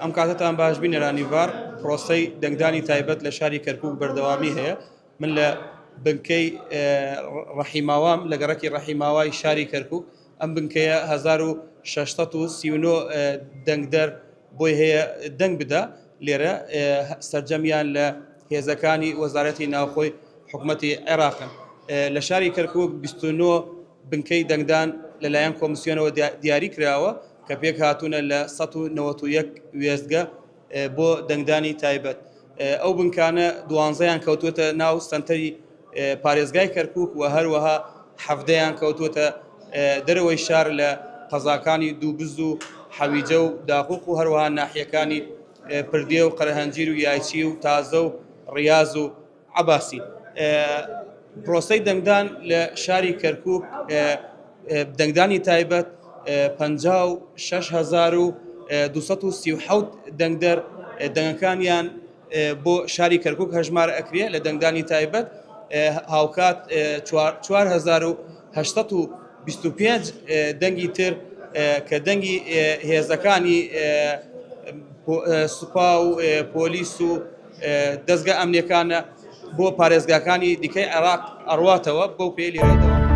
ئەم کاتەتان باش بینەرانی ڤار، پرۆسەی دەنگدانی تایبەت لە شاری کەرکوک بەردەوامی هەیە. من لە بنکەی ڕەحیماوام لە گەڕەکی ڕەحیماوای شاری کەرکوک. ئەم بنکەیە 1639 دەنگدەر بۆی هەیە دەنگ بدا لێرە، سەرجەمیان لە هێزەکانی وەزارەتی ناوخۆی حکومەتی عێراقن. لە شاری کەرکوک 29 بنکەی دەنگدان لەلایەن کۆمسیۆنەوە دیاری کراوە کە پێکهاتوونە لە 191 وێستگە بۆ دەنگدانی تایبەت. ئەو بنکانە دوانزەیان کەوتووەتە ناو سەنتەری پارێزگای کەرکوک و هەروەها حەڤدەیان کەوتووەتە دەرەوەی شار لە قەزاکانی دووبز و حەویجە و داقوق و هەروەها ناحیەکانی پردێ و قەرەهەنجیر و یایچی و تازە و ڕیاز و عەباسی. پرۆسەی دەنگدان لە شاری کەرکوک دەنگدانی تایبەت 56237 دەنگدەر دەنگەکانیان بۆ شاری کەرکوک هەژمار ئەکرێ لە دەنگدانی تایبەت، هاوکات 4825 دەنگی تر کە دەنگی هێزەکانی سوپا و پۆلیس و دەزگا ئەمنیەکانە بۆ پارێزگاکانی دیکەی عێراق ئەڕواتەوە بەو پێی لێرە دەوام.